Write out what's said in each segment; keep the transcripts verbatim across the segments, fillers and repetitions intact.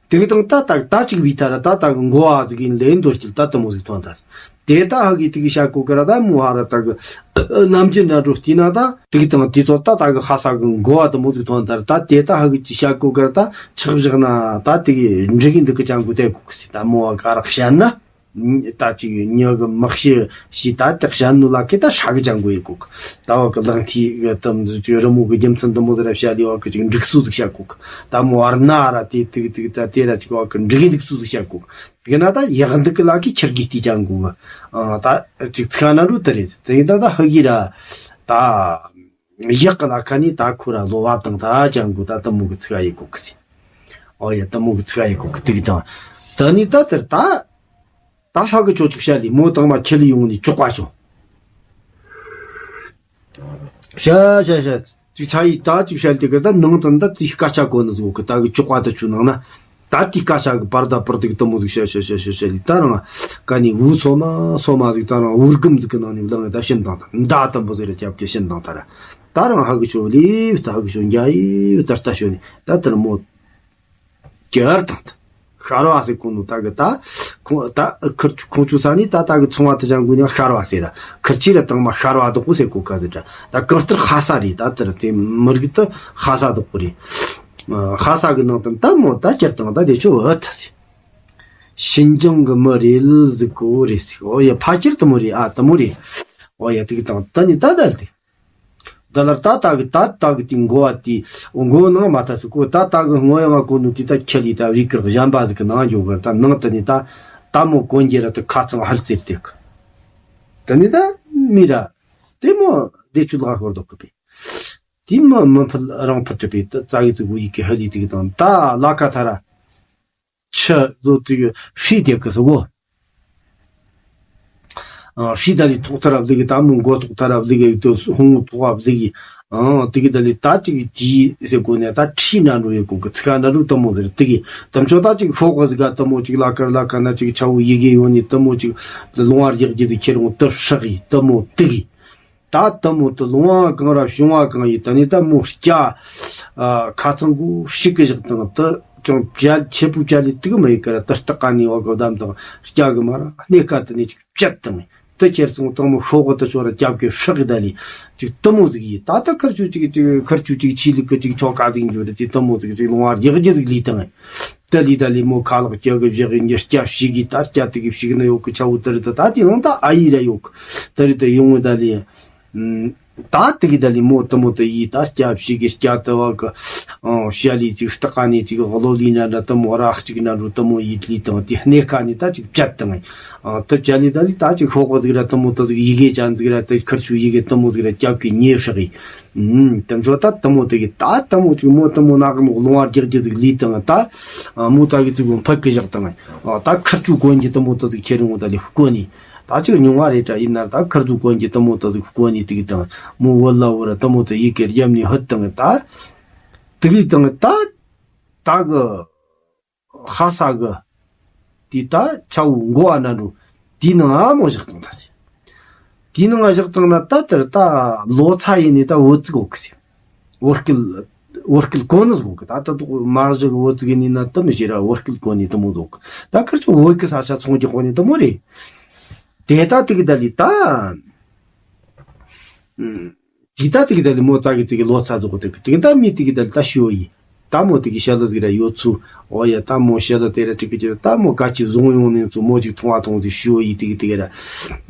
དེ་གི་དང་ད་ད་ད་ཅིག་བི་ཐ་ར་ད་ད་གི་མགོ་བ་ཟིག་ཡིན་ལེ་འདོད་སྐྱིད་ད་དུ་མོ་ཟིག་ཐོན་ད། དེ་ད་ཧ་གི་དེ་གི་བྱ་གོ་གི་ར་ད་མོ་ཧ་ར་ད་གི་རྣམ་འགྱུར་འདྲ་འགྲོ་བལྟས་ན་ད་དེ་གི་དང་དེ་ཚོ་ད་ད་གི་ཧ་ས་གི་མགོ་བ་དུ་མོ་ཟིག་ཐོན་ད་ར་ད་དེ་ད་ཧ་གི་ཅི་བྱ་གོ་གི་ར་ད་ཆག་བཞག་ན་ད་དེ་གི་འབྲི་གི་འདུག་གི་ཅང་གོ་དེ་གོ་གི་སི་ད་མོ་བ་ག་ར་བཤད་ན། ད་ཅིག་ཉི་གི་མག་ཤི་ཞིག་ད་དེ་བཤད་ནོ་ལ་ཁེ་ད་ཧྲ་གི་ཅང་གོ་ཡི་གོ་གི། ད་བ་གི་ལག་མཐིལ་གི་དུམ་ཟིག་ཅིག་རི་མོ་གི་རྒྱུ་མཚན་དུ་མོ་ཟིག་ར་བཤད་ལི་བ་གི་ཅིག་འབྲུག་སུ་ཟིག་བཤད་གོ་གི། ད་མོ་བར་ན་ར་དེ་དེ་དེ་ད་དེ་ར་ཅིག་བ་གི་འབྲུག་གི་འབྲུག་སུ་ཟིག་བཤད་གོ་གི། དེ་ན་ད་ཡག་འདུག་གི་ལ་ཁེ་ཁྱེར་གི་ཏི་ཅང་གོ་གི། ད་ཅིག་ཚིག་ན་རུ་དེ་རེད། དེ་ད་ད་ཧ་གི་ར་ད་ཡག་གི་ལ་ཁ་ནི་ད་ཁོ་ར་ལོ་བབ་དང་ད་ཅང་གོ་ད་དུ་མོ་གི་ཚིག་ཡི་གོ་གི་སི། ཨོ་ཡ་དུ་མོ་གི་ཚིག་ཡི་གོ་གི་དེ་གི་དང་། ད་ནི་ད་དེར་ད། ད་ཧ་གི་ཆོ་ཅིག་བཤད་ལི་མོ་དང་མ་ཁྱེར་ལི་ཡོང་ནི་ཅོག་པ་ཆོ། ཤ་ཤ་ཤ་ཅིག་ཆ་ཡི་ད་ཅིག་བཤད་དེ་གི་ད་ནང་དུ་ད་ཅིག་སྐད་ཆ་གོ་ནི་ཟོ་གི་ད་གི་ཅོག་པ་ད་ཆུ་ནང་ན། ད་དེ་སྐད་ཆ་གི་པར་ད་པར་དེ་གི་དུ་མོ་ཟིག་ཤ་ཤ་ཤ་ཤ་ཤ་ལི་ད་རང་ཀ་ནི་འུ་སོ་མ་སོ་མ་ཟིག་ད་རང་འུར་གུམ་ཟིག་གི་ནང་ནི་ལང་ད་ཤིན་དང་ད་མདའ་དུམ་བུ་ཟིག་ར་རྒྱབ་ཀྱི་ཤིན་དང་ད་ར་ད་རང་ཧ་གི་ཆོ་ལི་ད་ཧ་གི་ཆོ་འཇའ་ཡི་ད་ལྟ་ཤོ་ནི་ད་དེར་མོ། གྱར་དང་། ཤར་བ་ཟེར་གོ་ནོ་ད་གི་ད། ཁོང་ད་ཁིར་ཁོང་ཆུ་ས་ནི་ད་ད་གི་ཚོང་བ་དུ་ཅང་གོ་ནི་ཤར་བ་ཟེར་ར། ཁིར་ཆི་ར་དང་མ་ཤར་བ་དོག་པོ་ཟེར་གོ་ག་ཟེར་ར། ད་གང་ལྟར་ཧ་ས་རེད་ད་དེར་དེ་མི་རིགས་དུ་ཧ་ས་དོག་པོ་རེད། ཧ་ས་གི་ནང་དུ་ད་མོ་ད་གྱར་དང་ད་དེ་ཆོ་འོ་ད་ཟེར། ཤིན་ཅང་གི་མི་རེད་ཟིག་གོ་རེད་ཟིག་ཨོ་ཡ་ཕ་ཁྱེར་དུ་མོ་རེད་ཨ་དུ་མོ་རེད། ཨོ་ཡ་དེ་གི་དང་ད་ནི་ད་ད་ལྟ། ད་ལར་ད་ལྟ་གི་ད་ལྟ་གི་དེ་མགོ་བ་དེ་མགོ་ནང་མ་ཐག་སུ་གོ་ད་ལྟ་གི་ངོ་ཡ་མ་གོ་ནོ་དེ་ད་ཁྱེར་ལི་ད་བི་ཀར་གཞན་པ་ཟིག་གི་ནང་འཇོག་གི་ད་ནང་དུ་ནི་ད་ད་མོ་གོན་རྒྱུ་ར་ད་ཁ་ཚང་ཧལ་ཙེར་དེ་གི། ད་ནི་ད་མི་ར་དེ་མོ་བདེ་ཆུ་ལག་ཤོར་དོག་གི་པས། དེ་མོ་མི་ཕལ་རང་ཕལ་གྲུབ་པས་ད་ཙ་གི་ཙི་གུ་ཡི་གི་ཧལ་ལི་དེ་གི་དང་ད་ལ་ཁ་ཐ་ར། ཆུ་བཟོ་དུས་ཧྲི་དེབ་ཀི་སོ་གོ། ཧྲི་ད་ལི་ཐོག་ཐར་བ་ལི་གི་ད་མོ་མགོ་ཐོག་ཐར་བ་ལི་གི་དུ་ཧུང་ཐོག་བ་ལི་གི། དེ་གི་ད་ལི་ད་ཅིག་ཀྱི་ཟེར་གོ་ནས་ད་ཁྲི་ན་འགྲོ་ཡི་གོ་གི་ཚིག་ན་འགྲོ་དུ་མོ་ཟེར་དེ་གི་དམ་ཆོ་ད་ཅིག་ཤོག་གི་ཟི་ག་དུ་མོ་ཅིག་ལ་ཀར་ལ་ཀ་ན་ཅིག་ཆ་བོ་ཡི་གེ་ཡོ་ནི་དུ་མོ་ཅིག་ལོང་བར་རྒྱག་རྒྱུ་དུ་ཁྱེར་འོང་དུ་ཧྲག་ཡི་དུ་མོ་དེ་གི། ད་དུ་མོ་དུ་ལོང་བ་གང་ར་བྱུང་བ་གང་ཡིན་ད་ནི་ད་མོ་སྐྱ། ཁ་ཚང་གུ་ཤིག་གི་བཞག་དང་དུ་ཅང་བྱ་ཆེ་པོ་བྱ་ལི་དུག་མ་ཡི་ཀ་ར་དུ་སྟག་ཀ་ནི་བ་གོ་དམ་དང་སྐྱ་གི་མ་ར་སྣེ་ཀ་དུ་ནི་ཅིག་བཅད་དང་དུ་ཁྱེར་སོང་དང་མོ་ཤོག་གི་དུ་ཆོ་ར་རྒྱབ་གི་ཧྲག་གི་ད་ལི་ཅིག་དུ་མོ་ཟིག་ཡིན་ད་ད་ཁར་ཆུ་ཅིག་ཅིག་ཁར་ཆུ་ཅིག་ཆི་ལི་ཀི་ཅིག་ཆོ་ཀ་ཟིག་འཇུ་ར་དེ་དུ་མོ་ཟིག་ཅིག་ལོང་བ་རྒྱག་རྒྱུ་ཟིག་ལི་དང་། ད་ལི་ད་ལི་མོ་ཁ་ལག་སྐྱ་གི་བཞག་གི་ཉི་སྐྱ་ཞིག་གི་ད་སྐྱ་དུ་གི་ཞིག་ནི་ཡོ་གི་ཆ་བོ་དུ་རི་དུ་ད་དེ་ལོང་ད་ཨ་ཡི་ར་ཡོ་གི་དུ་རི་དུ་ཡོང་ད་ལི། ད་དེ་གི་ད་ལི་མོ་དུ་མོ་དུ་ཡི་ད་སྐྱ་བྱི་གི་སྐྱ་དུ་བ་གི་ཨང་ཤ་ལི་ཅིག་སྟག་ཀ་ནི་ཅིག་གློ་ལི་ན་འདྲ་དུ་མོ་རག་ཅིག་ན་འགྲོ་དུ་མོ་ཡི་ལི་དང་དེ་སྣེ་ཁ་ནི་ད་ཅིག་བཅད་དང་ཨང་དུ་བཅད་ལི་ད་ལི་ད་ཅིག་ཤོག་གོ་ཟིག་ར་དུ་མོ་དུ་ཟིག་ཡི་གེ་ཅན་ཟིག་ར་དུ་ཁར་ཆུ་ཡི་གེ་དུ་མོ་ཟིག་ར་སྐྱབས་ཀྱི་ཉེ་ཧྲག་ཡི་ཨང་དུ་མཆོ་ད་དུ་མོ་དུ་གི་ད་དུ་མོ་ཅིག་མོ་དུ་མོ་ན་གི་མོ་ལོང་བ་རྒྱག་རྒྱུ་ཟིག་ལི་དང་ད་མོ་ད་གི་ཅིག་གོ་ཕག་གི་བཞག་དང་ད་ཁར་ཆུ་གོན་གྱི་དུ་མོ་དུ་ཟིག་ཁྱེར་ཡོང་ད་ལི་ཧུ་གོ་ནི། ད་ཅིག་ཉུང་བ་རེད་དྲ་ཡིན་ན་ད་ཁར་ཚུགས་གོན་གྱི་དུ་མོ་དུ་ཟིག་གོན་ནི་དུ་གི་དང་མོ་བོད་ལ་བོ་ར་དུ་མོ་དུ་ཡི་གེ་རྒྱབ་ནི་ཧུད་དང་ད་དུ་གི་དང་ད་ད་གི་ཧ་ས་གི་དེ་ད་ཆ་བོ་མགོ་བ་ན་འགྲོ་དེའི་ནང་ཨ་མོ་བཞག་དང་ད་ཟེར། དེའི་ནང་བཞག་དང་ན་ད་དེར་ད་ལོ་ཚ་ཡིན་ནི་ད་བོད་ཚིག་འོག་གི་ཟེར། བོད་སྐད་བོད་སྐད་གོ་ནི་ཟིག་གི་ད་ད་དུ་མ་གཞི་གི་བོད་ཚིག་ནི་ན་དུ་མི་ཤེས་ར་བོད་སྐད་གོ་ནི་དུ་མོ་ཟིག་གི་ད་ཁར་ཚོ་བོད་ཀྱི་ས་ཆ་ཚོང་རྒྱག་གོ་ནི་དུ་མོ་རེད། དེ་ད་དེ་གི་ད་ལི་ད་དེ་ད་དེ་གི་ད་ལི་མོ་ཙ་གི་ཙི་གི་ལོ་ཚ་ཟིག་གི་དེ་གི་དེ་གི་ད་མི་དེ་གི་ད་ལི་ད་ཤོ་ཡི་ད་མོ་དེ་གི་ཤ་ལ་ཟིག་ར་ཡོད་ཚུ་ཨོ་ཡ་ད་མོ་ཤ་ལ་དེ་ར་ཅིག་གི་ཅི་ད་མོ་ག་ཅི་བཟུང་ཡོང་ནི་ཚུ་མོ་ཅིག་ཐུང་བ་ཐུང་ཟིག་ཤོ་ཡི་དེ་གི་དེ་གི་ར།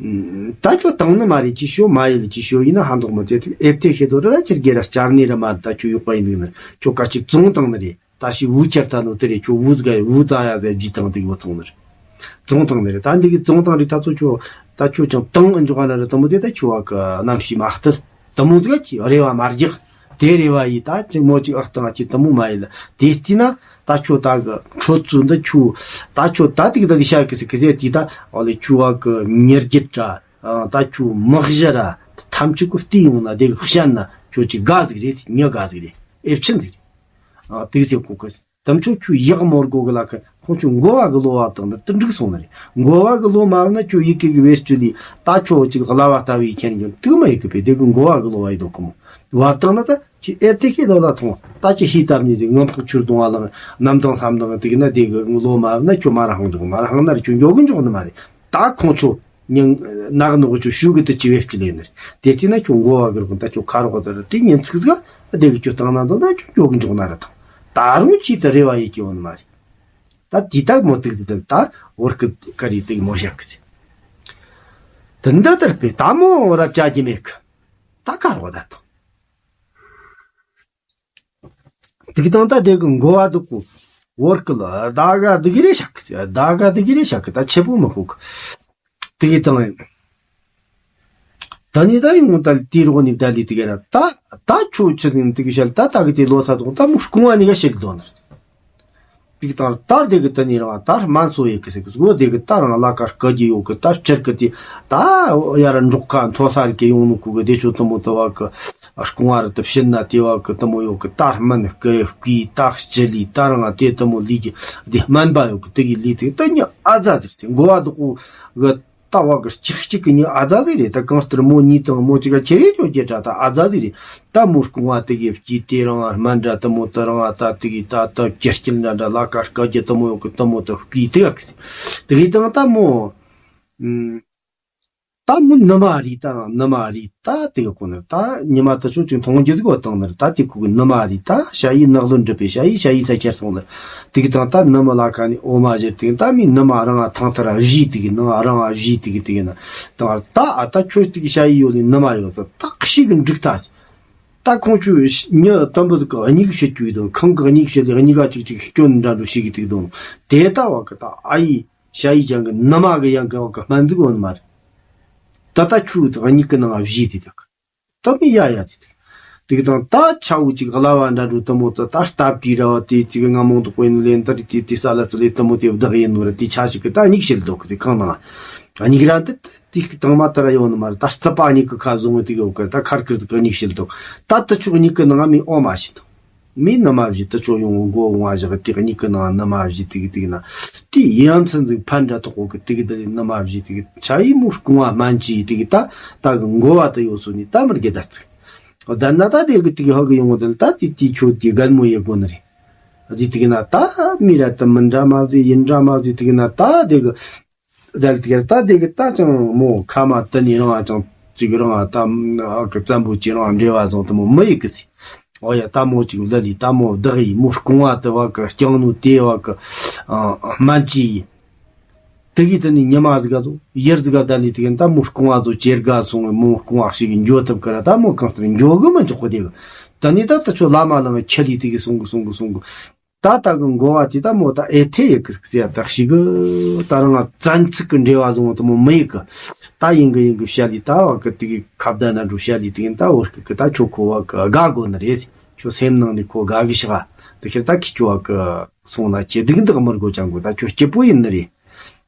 ད་ཁྱོད་བཏང་ནི་མ་རེད་ཅི་ཤོ་མ་ཡིན་ལ་ཅི་ཤོ་ཡིན་ན་ཧ་འདོག་མི་བྱེད་དེ་ཨེབ་ཐེ་ཤེ་དོ་ར་ད་ཁྱེར་གེ་ར་བསྐྱར་ནི་ར་མ་རེད་ད་ཁྱོད་ཡོད་པ་ཡིན་འདུག་ན་ཁྱོད་ག་ཅིག་བཙོང་བཏང་ནི་རེད་ད་ཤི་བུ་ཁྱེར་ཐ་ནོ་དེ་རེད་ཁྱོད་བུ་ཟ་ག་བུ་ཙ་ཡ་ཟ་ཇི་བཏང་དེ་གི་བུ་བཙོང་ནི་རེད་བཙོང་བཏང་ནི་རེད་ད་འདི་གི་བཙོང་བཏང་རེད་ད་ཚོ་ཁྱོད་ད་ཁྱོད་ཀྱང་བཏང་ཨ་འཇོག་ག་ན་ར་དུ་མོ་དེ་ད་ཁྱོད་བ་གི་རྣམ་ཤེས་མ་སྟེར་དུ་མོ་ཟིག་གི་རེ་བ་མ་རྒྱག་དེ་རེ་བ་ཡི་ད་ཅི་མོ་ཅིག་ཨག་བཏང་ཅི་དུ་མོ་མ་ཡི་ལ་དེ་བལྟས་ན་ད་ཁྱོད་ད་གི་ཁྲོད་ཚུ་འདི་ཁྱོད་ད་ཁྱོད་ད་དེ་གི་ད་དེ་ཤ་གི་སི་གི་ཟེ་དེ་ད་ཨོ་ལེ་ཁྱོད་བ་གི་མྱི་རྒྱུད་ར། ད་ཁྱོད་མི་གཞི་ར་ཐམས་ཅད་ཀྱི་བལྟས་ཡོང་ན་དེ་གི་བཤད་ན་ཁྱོད་ཅིག་དགའ་ཟིག་རེད་ཟེར་ཉི་དགའ་ཟིག་རེད་ཨེབ་ཆེན་ཟིག་རེད། དེ་ཟེར་གོ་གི་དམ་ཆོས་ཁྱོད་ཡག་མོར་གོ་གི་ལ་ཁ་ཁོང་ཁྱོད་མགོ་བ་གི་ལོ་བ་བཏང་ན་དུ་འགྲིག་སོང་ནི་རེད། མགོ་བ་གི་ལོ་མ་བ་ན་ཁྱོད་ཡི་གེ་གི་བེད་སྤྱོད་ལི་ད་ཁྱོད་ཅིག་གླ་བ་ལྟ་བུའི་ཁྱེར་འགྱོ་དུ་མ་ཡི་གི་པས་དེ་གི་མགོ་བ་གི་ལོ་བ་ཡི་དོ་གི་མོ། བབ་བཏང་ན་ད་ཁྱོད་ཨེ་དེ་ཤེས་ལོ་ལ་ཐོང་། ད་ཁྱོད་ཤེས་སྟབས་ཉིད་དེ་ངམ་ཕོག་ཆུར་གཏོང་བ་ལང་གནམ་ཐང་སམ་དང་དེ་གི་ན་དེ་གི་ལོ་མ་བབ་ན་ཁྱོད་མ་ར་ཧང་འཇོག་མ་ར་ཧང་ན་ར་ཁྱོད་འཇོག་གི་འཇོག་ནི་མ་རེད། ད་ཁོང་ཚོ་ཉིན་ནག་ནག་ཆུ་ཤུགས་གི་དུ་ཅི་བེད་ཀྱི་ལེན་ནི་རེད། དེ་བལྟས་ན་ཁྱོད་མགོ་བ་གི་རོགས་ད་ཁྱོད་ཁ་རོགས་ད་ར་དེ་ཉིན་ཚིག་ཟིག་ཨ་དེ་གི་ཁྱོད་བཏང་ན་འདོད་ན་ཁྱོད་འཇོག་གི་འཇོག་ན་ར་ཐང་། ད་རུང་ཅིས་ད་རེ་བ་ཡེ་ཀྱི་འོ་ནི་མ་རེད། ད་དེ་ད་མོ་དུག་དུ་དུག་ད་བོར་གི་ཀ་རི་དུག་མོ་ཞག་གི་ཚེ། དུ་འདི་ལྟར་པས་ད་མོ་རབ་བྱ་རྒྱུ་མེད་གི། ད་ཁ་རོག་ད་དོ། དུག་དང་ད་དེ་གི་མགོ་བ་དུག་གུ་བོར་གི་ལ་ད་ག་དུག་རེ་ཞག་གི་ཚེ། ད་ག་དུག་རེ་ཞག་གི་ད་ཆེ་པོ་མི་ཤོག་གི། དེ་གི་དང་། ད་ནི་ད་ཡིན་ངོ་ད་དེའི་རོགས་ནི་ད་ལི་དེ་ག་ར་ད་ད་ཁྱོད་ཆི་ནི་དེ་གི་ཤལ་ད་ད་གི་དེ་ལོ་ཚ་ཐོག་ད་མོ་རྐུང་བ་ནི་ག་ཤེལ་དོ་ནར། དེ་གི་དང་ད་དེ་གི་ད་ནི་རང་ད་སྨན་སོ་ཡེ་གི་སི་གི་སྒོ་དེ་གི་ད་རང་ལ་ཀ་སྐད་ཀྱི་ཡོད་གི་ད་སྤྱིར་གི་དེ་ད་ཡ་ར་འབྲོག་ཁ་མཐོ་ས་རི་གི་ཡོང་ནི་ཁུ་གི་དེ་ཆོ་དུ་མོ་དུ་བ་གི་རྐུང་བ་རི་དུ་ཕྱིན་ན་དེ་བ་གི་དུ་མོ་ཡོད་གི་ད་སྨན་གི་བསྐུས་ད་སྤྱི་ལི་ད་རང་དེ་དུ་མོ་ལི་གི་དེ་སྨན་པ་ཡོད་གི་དེ་གི་ལི་དེ་ད་ཉི་ཨ་ཛ་དེ་དེ་མགོ་བ་དུ་གུ་གི་ད་བ་གི་གཅིག་གཅིག་གི་ཉི་ཨ་ཛ་ཟིག་རེད། ད་གང་ལྟར་མོ་གཉིས་དང་མོ་གཅིག་ག་ཁྱེར་ཡོད་ཀྱོ་ཀྱེ་དྲ་ད་ཨ་ཛ་ཟིག་རེད། ད་མོ་རྐུང་བ་དེ་གི་སྐྱིད་དེ་རང་སྨན་འདྲ་དུ་མོ་དུ་རང་ད་དེ་གི་ད་ད་ཀྱེར་སྐྱིད་འདྲ་འདྲ་ལ་ཀ་སྐད་ཀྱི་དུ་མོ་ཡོད་གི་དུ་མོ་དུ་སྐྱིད་དེ་ག་གི་དེ་གི་དང་ད་མོ་ད་མོ་ནུ་མ་རེད། ད་རང་ནུ་མ་རེད། ད་དེ་གི་གོ་ནི་ད་ཉི་མ་དུ་ཆོ་ཅིག་མཐོང་རྒྱུ་ཟིག་བ་དང་ནི་ད་དེ་ཁུ་གི་ནུ་མ་རེད། ད་ཞ་ཡི་ནག་ལོ་འགྲུབ་པའི་ཞ་ཡི་ཞ་ཡི་ས་ཁྱེར་སོང་ནི་དེ་གི་དང་ད་ནུ་མ་ལ་ཁ་ནི་འོ་མ་བཞུར་དེ་གི་ད་མི་ནུ་མ་རང་ཐང་ཐ་ར་བཞི་དེ་གི་ནང་རང་བཞི་དེ་གི་དེ་གི་ན་དང་ད་ཨ་ད་ཁྱོད་དེ་གི་ཞ་ཡི་ཡོད་ནི་ནུ་མ་ཡོད་ད་ད་ཤི་གི་འགྲིག་ད། ད་ཁོང་ཆུ་ཉི་དམ་པོ་ཟིག་གི་གཉིས་གི་བཤད་རྒྱུ་ཡོད་དང་ཁང་གི་གཉིས་གི་བཤད་ལས་གཉིས་ཀ་ཅིག་ཅིག་སྐྱོན་འདྲ་འགྲོ་ཤི་གི་དེ་གི་དང་དེ་ལྟ་བ་གི་ད་ཨ་ཡི་ཞ་ཡི་ཅང་གི་ནུ་མ་གི་ཡང་གི་བ་གི་སྨན་ཟིག་འོ་ནི་མ་རེད། ད་ལྟ་ཆུ་དང་གཉིས་ཀི་ནང་བཞི་དེ་དག་ད་མི་ཡ་ཡ་དེ་དེ་དེ་གི་དང་ད་ཆ་བོ་ཅིག་གླ་བ་འདྲ་འགྲོ་དུ་མོ་ད་ད་སྟབས་ཀྱིས་ར་བ་དེ་ཅིག་ང་མོང་དུ་དཔེ་ནི་ལེན་ད་རི་དེ་དེ་ས་ལ་ཚུ་ལེ་དུ་མོ་དེ་བདག་ཡིན་ནོ་ར་དེ་ཆ་ཞིག་གི་ད་གཉིས་ཤེལ་དོ་གི་དེ་ཁང་ནང་གཉིས་ར་དེ་དེ་གི་དང་མ་ད་ར་ཡོང་ནི་མ་ར་ད་རྩི་པ་གཉིས་གི་ཁ་བཟུང་བ་དེ་གི་འོ་གི་ད་ཁར་ཁིར་དུ་གི་གཉིས་ཤེལ་དོ་ད་དུ་ཆུ་གཉིས་གི་ནང་མི་ཨོ་མ་ཤི་དོ། མི་ནུ་མ་བཞི་དུ་ཆོ་ཡོང་མགོ་བོ་བཞག་དེ་གཉིས་ཀི་ནང་ནུ་མ་བཞི་དེ་གི་དེ་གི་ན་དེ་ཡང་ཚན་ཟིག་ཕན་འདྲ་ཐོག་གི་དེ་གི་དེ་ནུ་མ་བཞི་དེ་གི་ཆ་ཡི་མོ་རྐུང་བ་སྨན་ཅི་དེ་གི་ད་ད་གི་མགོ་བ་དུ་ཡོད་སོ་ནི་ད་མི་དགེ་ད་ཚིག་ད་ན་ད་དེ་གི་དེ་གི་ཧ་གི་ཡོང་དེ་ད་དེ་དེ་ཆོ་དེ་རྒན་མོ་ཡེ་གོ་ནི་རེད། དེ་དེ་གི་ན་ད་མི་ར་ད་མི་འདྲ་མ་བཟི་ཡིན་འདྲ་མ་བཟི་དེ་གི་ན་ད་དེ་གི་ད་དེ་གི་ད་དེ་གི་ད་ཅང་མོ་ཁ་མ་དུ་ནི་རང་ཨ་ཅང་ཅིག་རང་ཨ་ད་ཨ་གི་བཙན་པོ་ཅི་རང་འབྲེལ་བ་བཟང་དུ་མོ་མི་ཡི་གི་སི། ཨོ་ཡ་ད་མོ་ཅིག་ལ་ལི་ད་མོ་བདག་ཡི་མོ་རྐུང་བ་དུ་བ་གི་རྐྱང་ནུ་དེ་བ་གི་ཨ་སྨན་ཅི་ཡི། དུ་གི་དུ་ནི་ཉི་མ་ཟིག་ག་ཚོ་ཡར་ཟིག་ག་ད་ལི་དུ་གི་ད་མོ་རྐུང་བ་ཚོ་ཇེར་ག་སོང་བའི་མོ་རྐུང་བ་ཞིག་གི་འགྱོ་ཐུབ་གི་ར་ད་མོ་གང་ལྟར་འགྱོ་གི་མི་འཇོག་གི་དེ་གི་ད་ནི་ད་ད་ཆོ་བླ་མ་ལང་ཁྱི་ལི་དུ་གི་སོང་གི་སོང་གི་སོང་གི་ད་ལྟ་གི་མགོ་བ་དེ་ད་མོ་ད་ཨེ་ཐེ་ཡི་གི་ཟེར་ད་ཞིག་གི་ད་རང་བཙན་ཚིག་གི་འབྲེལ་བ་བཟུང་དུ་མོ་མི་ཡི་གི་ད་ཡིན་གི་ཡིན་གི་བཤད་ལི་ད་བ་གི་དེ་གི་ཁ་བརྡ་ན་འགྲོ་བཤད་ལི་དེ་ཡིན་ད་བོར་གི་གི་ད་ཁྱོ་ཁོ་བ་གི་དགའ་དགོ་ནི་རེད། ཁྱོ་སེམས་ནང་ནས་ཁོ་དགའ་གི་ཤག་དེ་ཁྱེར་ད་ཁི་ཁྱོ་བ་གི་སོང་ན་ཁྱེ་སྡུག་འདག་མི་དགོ་ཅང་གོ་ད་ཁྱོ་སྐྱིད་པོ་ཡིན་ནི་རེད།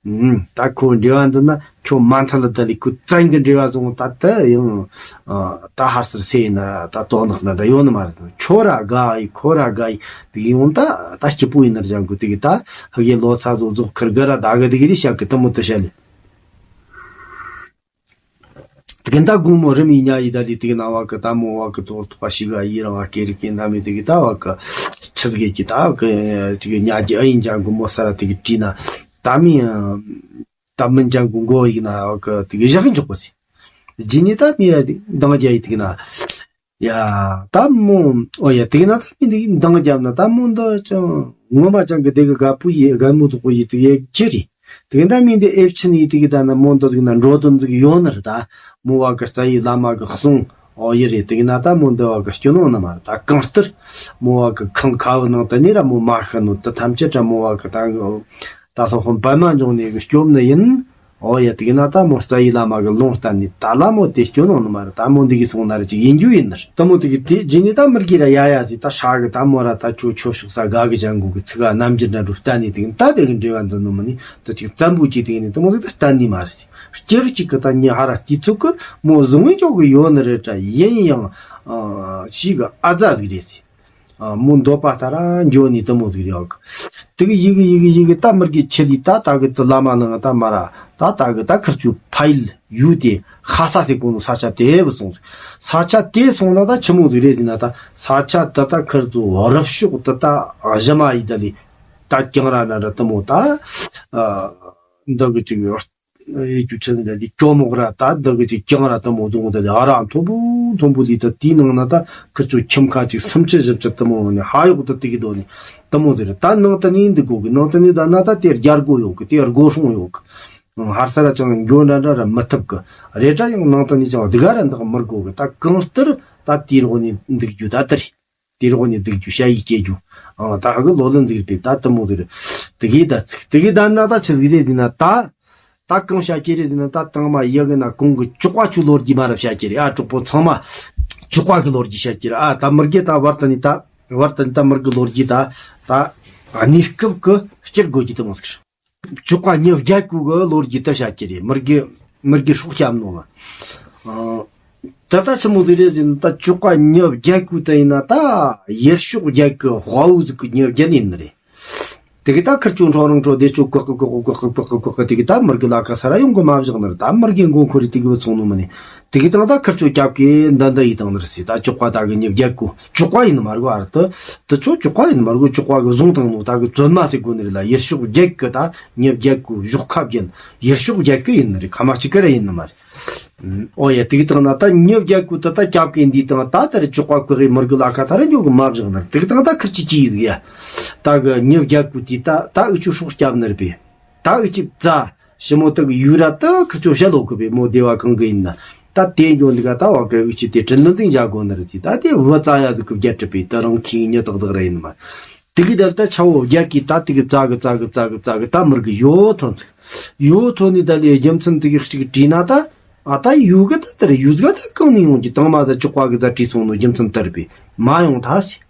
ཨུམ། ད་ཁོ་འབྲེལ་བ་འདི་ན་ཁྱོད་མ་མཐའ་ལ་ད་ལི་ཁོ་བཙན་གྱི་འབྲེལ་བ་བཟུང་ད་ལྟ་ཡང་ཨ་ད་ཧར་སར་སེ་ཡིན་ན་ད་དོགས་ནག་ན་འདྲ་ཡོད་ནི་མ་རེད། ཁྱོད་ར་དགའ་ཡི་ཁོ་ར་དགའ་ཡི་དེ་ཡོང་ད་ད་སྐྱིད་པོ་ཡིན་ནར་ཅང་གི་དེ་གི་ད་ཧ་གི་ལོ་ཚ་ཟོ་ཟོག་ཁིར་གི་ར་ད་གི་དེ་གི་རི་ཤག་གི་ད་མོ་ད་ཤ་ལི། དེ་གི་ད་དགོང་མོ་རི་མི་ཉ་ཡི་ད་ལི་དེ་གི་ན་བ་གི་ད་མོ་བ་གི་དོག་ཐོག་ཤི་ག་ཡི་རང་བ་སྐེ་རི་སྐེ་ད་མི་དེ་གི་ད་བ་གི་ཆི་གི་གི་ད་གི་དེ་གི་ཉ་གི་ཨ་ཡིན་ཅང་དགོང་མོ་ས་ར་དེ་གི་བྲིས་ན་ད་མི། ད་མི་འཇང་གི་མགོ་ཡིག་ན་གི་དེ་གི་བཞག་འཇོག་གོ་སི། རྗེས་ནི་ད་མི་ར་དེ་འདང་རྒྱ་ཡི་དེ་གི་ན། ཡ། ད་མོ། ཨོ་ཡ་དེ་གི་ན་ད་མི་དེ་གི་འདང་རྒྱབ་ན་ད་མོ་འདི་ཅང་ངོ་མ་ཅང་གི་དེ་གི་དགའ་པོ་ཡི་དགའ་མོ་དུ་གོ་ཡི་དེ་གི་ཅི་རེད། དེ་གི་ད་མི་འདི་ཨེབ་ཆི་ནི་ཡི་དེ་གི་ད་ན་མོ་འདི་ཟིག་ན་འགྲོ་དོན་ཟིག་ཡོད་ནི་རེད་ད། མོ་བ་གི་རྩ་ཡི་བླ་མ་གི་གསུང་། ཨོ་ཡི་རེད་དེ་གི་ན་ད་མོ་འདི་བ་གི་སྐྱོ་ནོ་ནི་མ་རེད་ད་གང་ལྟར། མོ་བ་གི་ཁང་ཁ་བུ་ནང་དུ་ནི་ར་མོ་མ་ཤི་ནོ་དུ་ཐམས་ཅད་ར་མོ་བ་གི་ད། ད་སློབ་དཔོན་པདྨ་འབྱུང་གནས་ཀྱི་སྐྱོབ་ནི་ཡིན། ཨོ་ཡ་དེ་གི་ན་ད་མོ་རྩ་ཡི་བླ་མ་གི་ལུང་བསྟན་ནི་ད་ལ་མོ་དེ་སྐྱོ་ནོ་ནི་མ་རེད་ད་མོ་འདི་གི་སོང་ན་རེ་ཅིག་ཡིན་རྒྱུ་ཡིན་ནི་རེད། ད་མོ་དེ་གི་དེ་རྗེས་ནི་ད་མི་རྒྱུ་ར་ཡ་ཡ་ཟིག་ད་ཧྲ་གི་ད་མོ་ར་ད་ཁྱོ་ཁྱོ་ཤོག་ས་དགའ་གི་ཅང་གོ་གི་ཚིག་ག་རྣམ་འགྱུར་འདྲ་འགྲོ་བསྟན་ནི་དེ་གི་ད་དེ་གི་འབྲེལ་བ་འདི་ནོ་མི་ནི་ད་ཅིག་བཙན་པོ་ཅིག་དེ་གི་ནི་ད་མོ་ཟིག་ད་བསྟན་ནི་མ་རེད་ཟིག་སྐྱེ་གི་ཅིག་གི་ད་ཉི་ཧ་ར་དེ་ཚོ་གི་མོ་བཟུང་བའི་ཅོག་གི་ཡོད་ནི་རེད་ད་ཡིན་ཡང་ཨ་ཞིག་གི་ཨ་ཛ་ཟིག་རེད་ཟིག་ཨ་མོ་འདོད་པ་ལྟར་འགྱོ་ནི་དུ་མོ་ཟིག་རེད་ཨོ། ཡི་གེ་ཡི་གེ་ཡི་གེ་ཡི་གེ་ད་མི་དགེ་ཆེ་ལི་ད་ད་གི་ད་བླ་མ་ནང་ད་མ་ར་ད་ད་གི་ད་ཁིར་ཆོ་ཕ་ཡུལ་ཡུལ་དེ་ཧ་ས་ཟེར་གོ་ནོ་ས་ཆ་དེ་བུད་སོང་ཟིག་ས་ཆ་དེ་སོང་ན་ད་ཆི་མོ་ཟིག་རེད་ཟེར་ན། ད་ས་ཆ་ད་ད་ཁིར་ཚོ་རབ་ཕྱོགས་ད་ད་གཞི་མ་ཡི་ད་ལི་ད་གྱང་ར་ན་ར་དེ་མོ་ད་འདི་གི་ཅིག་ཡོད། ཨེ་རྒྱུ་ཆེན་འདྲ་དེ་ཀྱོ་མོག་ར་ད་འདི་གི་ཅིག་གྱང་ར་དེ་མོ་གདོང་དེ་ཨ་ར་མཐོན་པོ་མཐོན་པོ་ལི་ད་དེའི་ནང་ན་ད་ཁིར་ཆོ་ཁྱིམ་ཁ་ཅིག་སུམ་ཅུ་བཞི་བཅུ་དེ་མོ་ནི་ཧ་ཡོག་ད་དེ་གི་དོ་ནི་དེ་མོ་ཟེར། ད་ནང་དུ་ནི་འདུག་གོ་གི། ནང་དུ་ནི་ད་ན་ད་དེ་རྒྱལ་སྒོ་ཡོད་གི། དེ་སྒོ་སྲུང་ཡོད་གི། ཧར་ས་ར་ཅང་འགྱོ་འདྲ་འདྲ་ར་མི་ཐུབ་གི་རེད། ད་ཡང་ནང་དུ་ནི་ཅང་སྡུག་ག་ར་འདུག་མི་དགོ་གི། ད་གང་ལྟར་ད་དེའི་རོགས་ནི་འདུག་རྒྱུ་ད་དེ་རེད། དེ་རོགས་ནི་འདུག་རྒྱུ་ཞ་ཡི་སྐྱེ་རྒྱུ། ཨང་ད་ཧ་གི་ལོ་ལོན་འདུག་པས་ད་དེ་མོ་ཟེར། དེ་གི་ད་ཚིག་དེ་གི་ད་ན་ད་ཆི་ཟིག་རེད་ཟེར་ན། ད་ད་གང་བྱ་སྐྱེ་རེད་ཟེར་ན། ད་དང་མ་ཡི་གེ་ན་གོང་གི་ཅོག་པ་ཆུ་ལོ་རྒྱུས་མ་རབས་བྱ་སྐྱེ་རེད། ཨ་གྲོགས་པོ་ཚང་མ་ཅོག་པ་གི་ལོ་རྒྱུས་བྱ་སྐྱེ་རེད། ཨ་ད་མི་དགེ་ད་བར་དུ་ནི་ད་བར་དུ་ནི་ད་མི་དགེ་ལོ་རྒྱུས་ད་ད་གནས་སྐབས་གི་སྐྱེ་དགོས་རྒྱུ་དེ་མོ་ཟིག་རེད། ཅོག་པ་ཉི་བརྒྱད་ཀུ་གི་ལོ་རྒྱུས་ད་བྱ་སྐྱེ་རེད། མི་དགེ་མི་དགེ་སྲོག་སྐྱབས་ནོ་ལ། ཨ་ད་ད་ཆི་མོ་ཟིག་རེད་ཟེར་ན། ད་ཅོག་པ་ཉི་བརྒྱད་ཀུ་ད་ཡིན་ན་ད་ཡུལ་ཕྱོགས་བརྒྱད་ཀི་དཔའ་བོ་ཟིག་གི་ཉི་བརྒྱད་ཡིན་ནི་རེད། དེ་གི་ད་ཁིར་ཆོ་འཕྲོ་རང་འཕྲོ་བདེ་ཆོ་ཀོག་ཀི་ཀོག་ཀི་ཀོག་ཀི་ཀོག་ཀི་ཀོག་ཀི་དེ་གི་ད་མི་དགེ་ལ་ཁ་ས་ར་ཡོང་གི་མ་བཞག་ནི་རེད། ད་མི་དགེ་མགོ་འཁོར་རེ་དེ་གི་བུད་སོང་ནོ་མིན་ནི། དེ་གི་ད་ད་ཁིར་ཆོ་སྐྱབས་ཀི་འདི་འདི་ཡི་དང་ནི་རེད་ཟེར། ད་ཅོག་པ་ད་གི་ཉི་བརྒྱད་ཀུ་ཅོག་པ་ཡིན་ནི་མ་རེད་གོ། ཨ་ར་ད་ད་ཆོ་ཅོག་པ་ཡིན་ནི་མ་རེད་གོ། ཅོག་པ་གི་བཟུང་བཏང་ནོ་ད་གི་བཙོན་མ་ཟེར་གོ་ནི་རེད་ལ། ཡུལ་ཕྱོགས་བརྒྱད་ཀི་ད་ཉི་བརྒྱད་ཀུ་གཞོགས་ཁ་བརྒྱད་ཡུལ་ཕྱོགས་བརྒྱད་ཀི་ཡིན་ནི་རེད། ཁ་མ་གཅིག་གི་ར་ཡིན་ནི་མ་རེད། ཨོ་ཡ། དེ་གི་དང་ན་ད་ཉི་བརྒྱད་ཀུ་ད་ད་སྐྱབས་ཀི་འདི་དང་ད་ད་རེ་ཅོག་པ་ཀུ་གི་མི་དགེ་ལ་ཁ་ད་རེ་འགྱོ་གི་མ་བཞག་ནི་རེད། དེ་གི་དང་ད་ཁིར་ཆི་ཅི་ཡི་ཟིག་ཡ། ད་གི་ཉི་བརྒྱད་ཀུ་དེ་ད་ད་འུ་ཆོ་སྲོག་སྐྱབས་ནི་རེད་པས། ད་འུ་ཆི་བཙའ། ཞི་མོ་དག་ཡུ་ར་ད་ཁི་ཆོ་བཤད་ལོ་གི་པའི་མོ་སྡེ་བ་གང་གི་ཡིན་ན། ད་དེ་འཇོན་འདི་ག་ད་བ་གི་འུ་ཆི་དེ་དྲིན་ལན་འཛིན་བྱ་དགོ་ནི་རེད་ཅི། ད་དེ་བུ་བཙའ་ཡ་ཟིག་གི་བརྒྱད་གྲུབ་པའི་ད་རང་ཁི་ཉི་དག་དག་ར་ཡིན་མ། དེ་གི་དལ་ད་ཆ་བོ་བརྒྱད་ཀི་ད་དེ་གི་བཙའ་གི་བཙའ་གི་བཙའ་གི་བཙའ་གི་ད་མི་དགེ་ཡོ་ཐོན་ཚིག་ཡོ་ཐོན་ནི་ད་ལས་རྒྱུ་མཚན་དེ་གི་གཅིག་བྲིས་ན་ད། ཨ་ད་ཡུ་གི་ད་དེར་ཡུ་ག་ད་གང་ནས་ཡོང་གི། དང་མ་ད་ཅོག་པ་གི་ད་བྲིས་སོང་ནོ་རྒྱུ་མཚན་དེར་པའི་མ་ཡོང་ད་སི།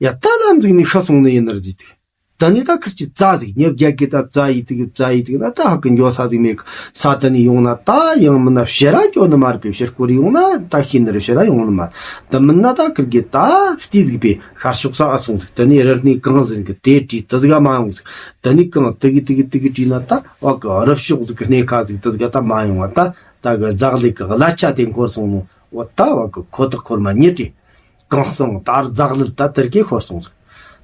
ཡ་ད་ལམ་ཟིག་ནི་ཤ་སོང་ནི་ཡིན་ནར་ཟིག་དེ། ད་ནི་ད་ཁིར་ཆི་བཙའ་ཟིག་ཉེ་བརྒྱད་ཀི་ད་བཙའ་ཡི་དེ་གི་བཙའ་ཡི་དེ་གི་ན་ད་ཧ་གི་འགྱོ་ས་ཟིག་མེད་གི། ས་ད་ནི་ཡོང་ན་ད་ཡང་མིན་ན་ཕྱི་ར་འགྱོ་ནི་མ་རེད་པས། ཕྱིར་སྐོར་ཡོང་ན་ད་ཤི་ནི་རེད། ཕྱི་ར་ཡོང་ནི་མ་རེད། ད་མིན་ན་ད་ཁིར་གི་ད་བལྟས་ཟིག་པས་ཤར་ཕྱོགས་ས་ཨ་སོང་ཟིག་ད་ནི་རི་སྣེ་གང་ཟིག་གི་དེ་བྲིས་དེ་ཟིག་མ་ཡོང་ཟིག་ད་ནི་གང་དེ་གི་དེ་གི་དེ་གི་བྲིས་ན་ད་བ་གི་རི་ཕྱོགས་ཟིག་གི་སྣེ་ཁ་ཟིག་དེ་ཟིག་ད་མ་ཡོང་བ། ད་ད་གི་རྫག་ལེ་གི་གླ་ཆ་དེ་འཁོར་སོང་ནོ་བ་ད་བ་གི་ཁོ་ཐག་ཁོར་མ་ཉེ་དྲི། གང་སོང་ད་རྫག་ལུད་ད་དེར་གི་ཤོར་སོང་ཟིག་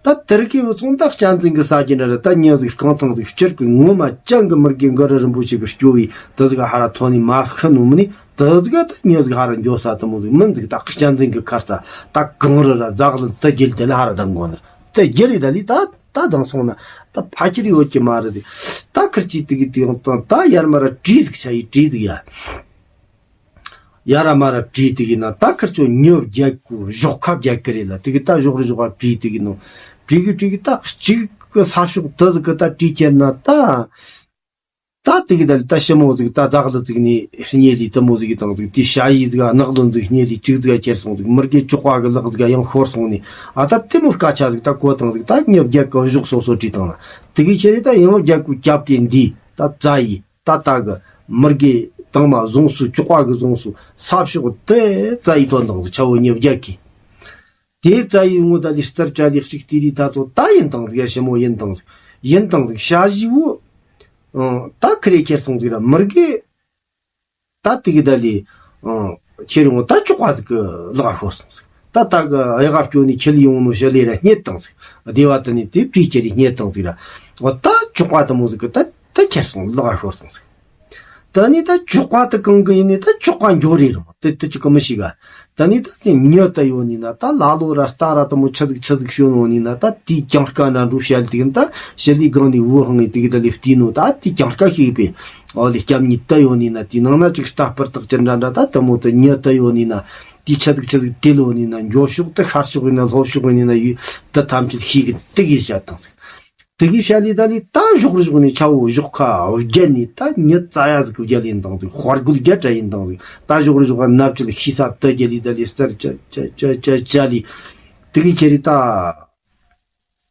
ད་དེར་གི་བུད་སོང་ད་གཅན་གཟན་གི་ས་གི་འདྲ་ར་ད་ཉི་ཟིག་རྐང་ཐང་ཟིག་སྤྱིར་གི་ངོ་མ་ཅང་གི་མི་དགེ་འགའ་ར་རིན་པོ་ཆེ་གི་སྐྱོ་བའི་དེ་ཟིག་ཧ་ར་ཐོན་ནི་མ་ཤི་ནོ་མིན་ནི་དེ་ཟིག་ད་ཉི་ཟིག་ཧ་ར་འགྱོ་ས་དེ་མོ་ཟིག་མིན་ཟིག་ད་གཅན་གཟན་གི་ཁར་ས་ད་གང་ར་ར་རྫག་ལུད་དེ་རྒྱལ་དེ་ལ་ཧ་ར་ད་མགོ་ནི་དེ་རྒྱལ་ལི་ད་ལི་ད་ད་དང་སོང་ན་ད་ཕ་ཁྱེར་ཡོད་ཀྱི་མ་རེད་ཟིག་ད་ཁིར་ཅི་དེ་གི་དེ་ཡང་ད་ད་ཡར་མ་ར་བྲིས་ཟིག་ཆ་ཡི་བྲིས་ཟིག་ཡ། ཡ་ར་མ་ར་བྲིས་དེ་གི་ན་ད་ཁིར་ཆོ་ཉི་བརྒྱད་ཀུ་གཞོགས་ཁ་བརྒྱད་ཀི་རེད་ལ། དེ་གི་ད་གཞོགས་རི་གཞོགས་ཁ་བྲིས་དེ་གི་ནོ། བྲིས་གི་བྲིས་གི་ད་གཅིག་གི་ས་ཕྱོགས་དེ་ཟིག་གི་ད་བྲིས་ཁྱེར་ན་ད། ད་དེ་གི་ད་ལི་ད་ཞི་མོ་ཟིག་ད་རྫག་ལི་ཟིག་ནི་སྙེ་ལི་དེ་མོ་ཟིག་གི་དང་ཟིག་དེ་ཞ་ཡི་ཟིག་ནག་ལོན་ཟིག་སྙེ་ལི་གཅིག་ཟིག་ཁྱེར་སོང་ཟིག་མི་དགེ་ཅོག་པ་གི་ལག་ཟིག་ཡང་ཤོར་སོང་ནི། ཨ་ད་དེ་མོ་སྐད་ཆ་ཟིག་ད་གོ་དང་ཟིག་ད་ཉི་བརྒྱད་ཀུ་གཞོགས་སོ་སོ་བྲིས་དང་ན་དེ་གི་ཁྱེར་རི་ད་ཡང་བརྒྱད་ཀུ་རྒྱབ་ཀི་འདི་ད་བཙའ་ཡི། ད་ད་གི་མི་དགེ་དང་མ་བཟུང་སུ་ཅོག་པ་གི་བཟུང་སུ་ས་ཕྱོགས་དེ་བཙའ་ཡི་དོན་དང་ཟིག་ཆ་བོ་ཉི་བརྒྱད་ཀི། དེ་བཙའ་ཡི་ངོ་ད་ལི་རྩར་བཅའ་ལི་གཅིག་དེ་རི་ད་ཚོ་ད་ཡིན་དང་ཟིག་ཡ་ཞི་མོ་ཡིན་དང་ཟིག་ཡིན་དང་ཟིག་ཞ་ཞི་བོ། ཨང་ད་ཁི་རེ་ཁྱེར་སོང་ཟིག་ར་མི་དགེ། ད་དེ་གི་ད་ལི། ཨང་ཁྱེར་ཡོང་ད་ཅོག་པ་ཟིག་གི་ལག་ཤོར་སོང་ཟིག་ད་ད་གི་གཡག་སྐྱོ་ནི་ཁྱེར་ཡོང་ནོ་ཞི་ལི་ར་རྙེད་དང་ཟིག་སྡེ་བ་དེ་ནི་དེ་བྲིས་ཁྱེར་རི་རྙེད་དང་ཟིག་ར། འོ་ད་ཅོག་པ་དེ་མོ་ཟིག་གི་ད་ད་ཁྱེར་སོང་ལག་ཤོར་སོང་ཟིག་ད་ནི་ད་ཅོག་པ་དེ་གང་གི་ཡིན་ནི་ད་ཅོག་པ་འགྱོ་རེ་རུང་དེ་དེ་ཅིག་གི་མི་ཤེས་ག་ད་ནི་ད་དེ་ཉི་ད་ཡོད་ནི་ན་ད་ལ་ལོ་ར་རྟ་ར་དེ་མོ་ཆི་ཟིག་ཆི་ཟིག་ཤོད་ནོ་ནི་ན་ད་དེའི་གྱང་སྐ་ན་འགྲོ་བཤད་དེ་ད་ཞི་ལི་གང་ནི་བུ་ཧང་ངི་དེ་གི་ད་ལི་བལྟས་ནོ་ད་དེའི་གྱང་སྐ་ཤེས་པས། ཨོ་ལི་སྐྱབས་ཉི་ད་ཡོད་ནི་ན་དེའི་ནང་ན་ཅིག་རྟ་སྤུར་དག་ཅི་འདྲ་འདྲ་ད་དེ་མོ་ད་ཉི་ད་ཡོད་ནི་ན་དེའི་ཆི་ཟིག་ཆི་ཟིག་དེ་ལོ་ནི་ན་འགྱོ་ཕྱོགས་ད་ཤར་ཕྱོགས་ཡིན་ན་ལྷོ་ཕྱོགས་ཡིན་ན་ཡུལ་ད་ཐམས་ཅད་ཤེས་གི་དེ་གི་བཤད་དང་ཟིག་དེ་གི་བཤད་ལི་ད་ལི་ད་གཞོགས་རི་གཞོགས་ནི་ཆ་བོ་གཞོགས་ཁ་བརྒྱད་ནི་ད་ཉི་ཙ་ཡ་ཟིག་གི་བརྒྱད་ལི་ཡིན་དང་ཟིག་དཔའ་རྒོད་བརྒྱད་དྲ་ཡིན་དང་ཟིག་ད་གཞོགས་རི་གཞོགས་ཁ་ནབ་ཅི་ལི་ཤི་ས་ད་བརྒྱད་ལི་ད་ལི་རྩར་ཅ་ཅ་ཅ་ཅ་ཅ་ལི། དེ་གི་ཁྱེར་རི་ད།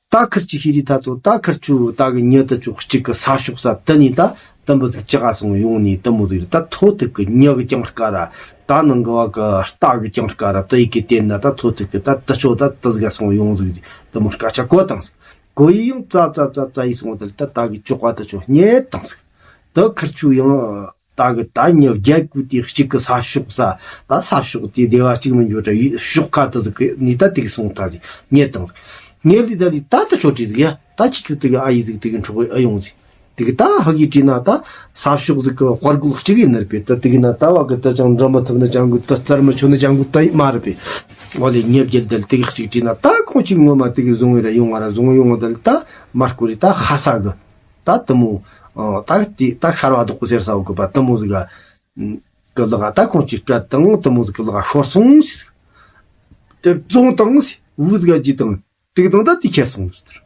ད་ཁིར་ཆི་ཤི་རི་ད་ཚོ་ད་ཁིར་ཆུ་ད་གི་ཉི་ད་ཅོག་གཅིག་གི་ས་ཕྱོགས་ས་ད་ནི་ད་དམ་པ་ཟིག་ཅི་ག་སོང་ཡོང་ནི་ད་མོ་ཟིག་རི་ད་ཐོ་ཐུག་གི་ཉི་གི་གྱང་སྐ་ར་ད་ནང་གི་བ་གི་རྟ་གི་གྱང་སྐ་ར་ད་ཡི་གི་དེ་ན་ད་ཐོ་ཐུག་གི་ད་ད་ཆོ་ད་ད་ཟིག་ག་སོང་ཡོང་ཟིག་ཟིག་ད་མོ་སྐད་ཆ་གོ་དང་ཟིག་གོ་ཡི་ཡང་ཙ་ཙ་ཙ་ཙ་ཡི་སོང་བ་དེ་ལ་ད་ད་གི་ཅོག་པ་དེ་ཆོ་རྙེད་བཏང་ཟིག་ད་ཁིར་ཆུ་ཡང་ད་གི་ད་ཉི་བརྒྱད་གུ་དེ་གཅིག་གི་ས་ཕྱོགས་ས་ད་ས་ཕྱོགས་དེ་སྡེ་བ་གཅིག་མི་འཇོག་དྲ་ཡི་ཕྱོགས་ཁ་དེ་ཟིག་གི་ནི་ད་དེ་གི་སོང་ད་ཟིག་རྙེད་བཏང་ཟིག་ངས་ལི་ད་ལི་ད་ད་ཆོ་བྲིས་ཟིག་ཡ་ད་ཁྱི་ཆུ་དེ་གི་ཨ་ཡི་ཟིག་དེ་གི་འཕྲོག་ཨ་ཡོང་ཟིག་དེ་གི་ད་ཧ་གི་བྲིས་ན་ད་ས་ཕྱོགས་ཟིག་གི་དཔའ་རྒོད་གཅིག་ཡིན་ནི་རེད་པས། ད་དེ་གི་ན་ད་བ་གི་ད་ཅང་འདྲ་མི་ཐུབ་ནི་ཅང་གི་ད་རྩར་མི་ཆོད་ནི་ཅང་གི་ད་མ་རེད་པས། འོ་ལེ་ཉེ་བརྒྱད་དེ་ལ་དེ་གི་གཅིག་བྲིས་ན་ད་ཁོང་གཅིག་ངོ་མ་དེ་གི་བཟུང་བའི་ར་ཡོང་ང་ར་བཟུང་ཡོང་ང་དེ་ལ་ད་མར་སྐོར་རེ་ད་ཧ་ས་གི་ད་དུ་མོ་ད་དེ་ད་ཤར་བ་དུ་ཀུ་སེར་ས་བ་གི་པ་དུ་མོ་ཟིག་གི་ལག་ད་ཁོང་གཅིག་སྤྲད་དང་དུ་མོ་ཟིག་གི་ལག་ཤོར་སོང་ཟིག་དེ་བཙོང་དང་ཟིག་བུ་ཟིག་ག་ཇི་དང་དེ་གི་དང་ད་དེ་ཁྱེར་སོང་ཟིག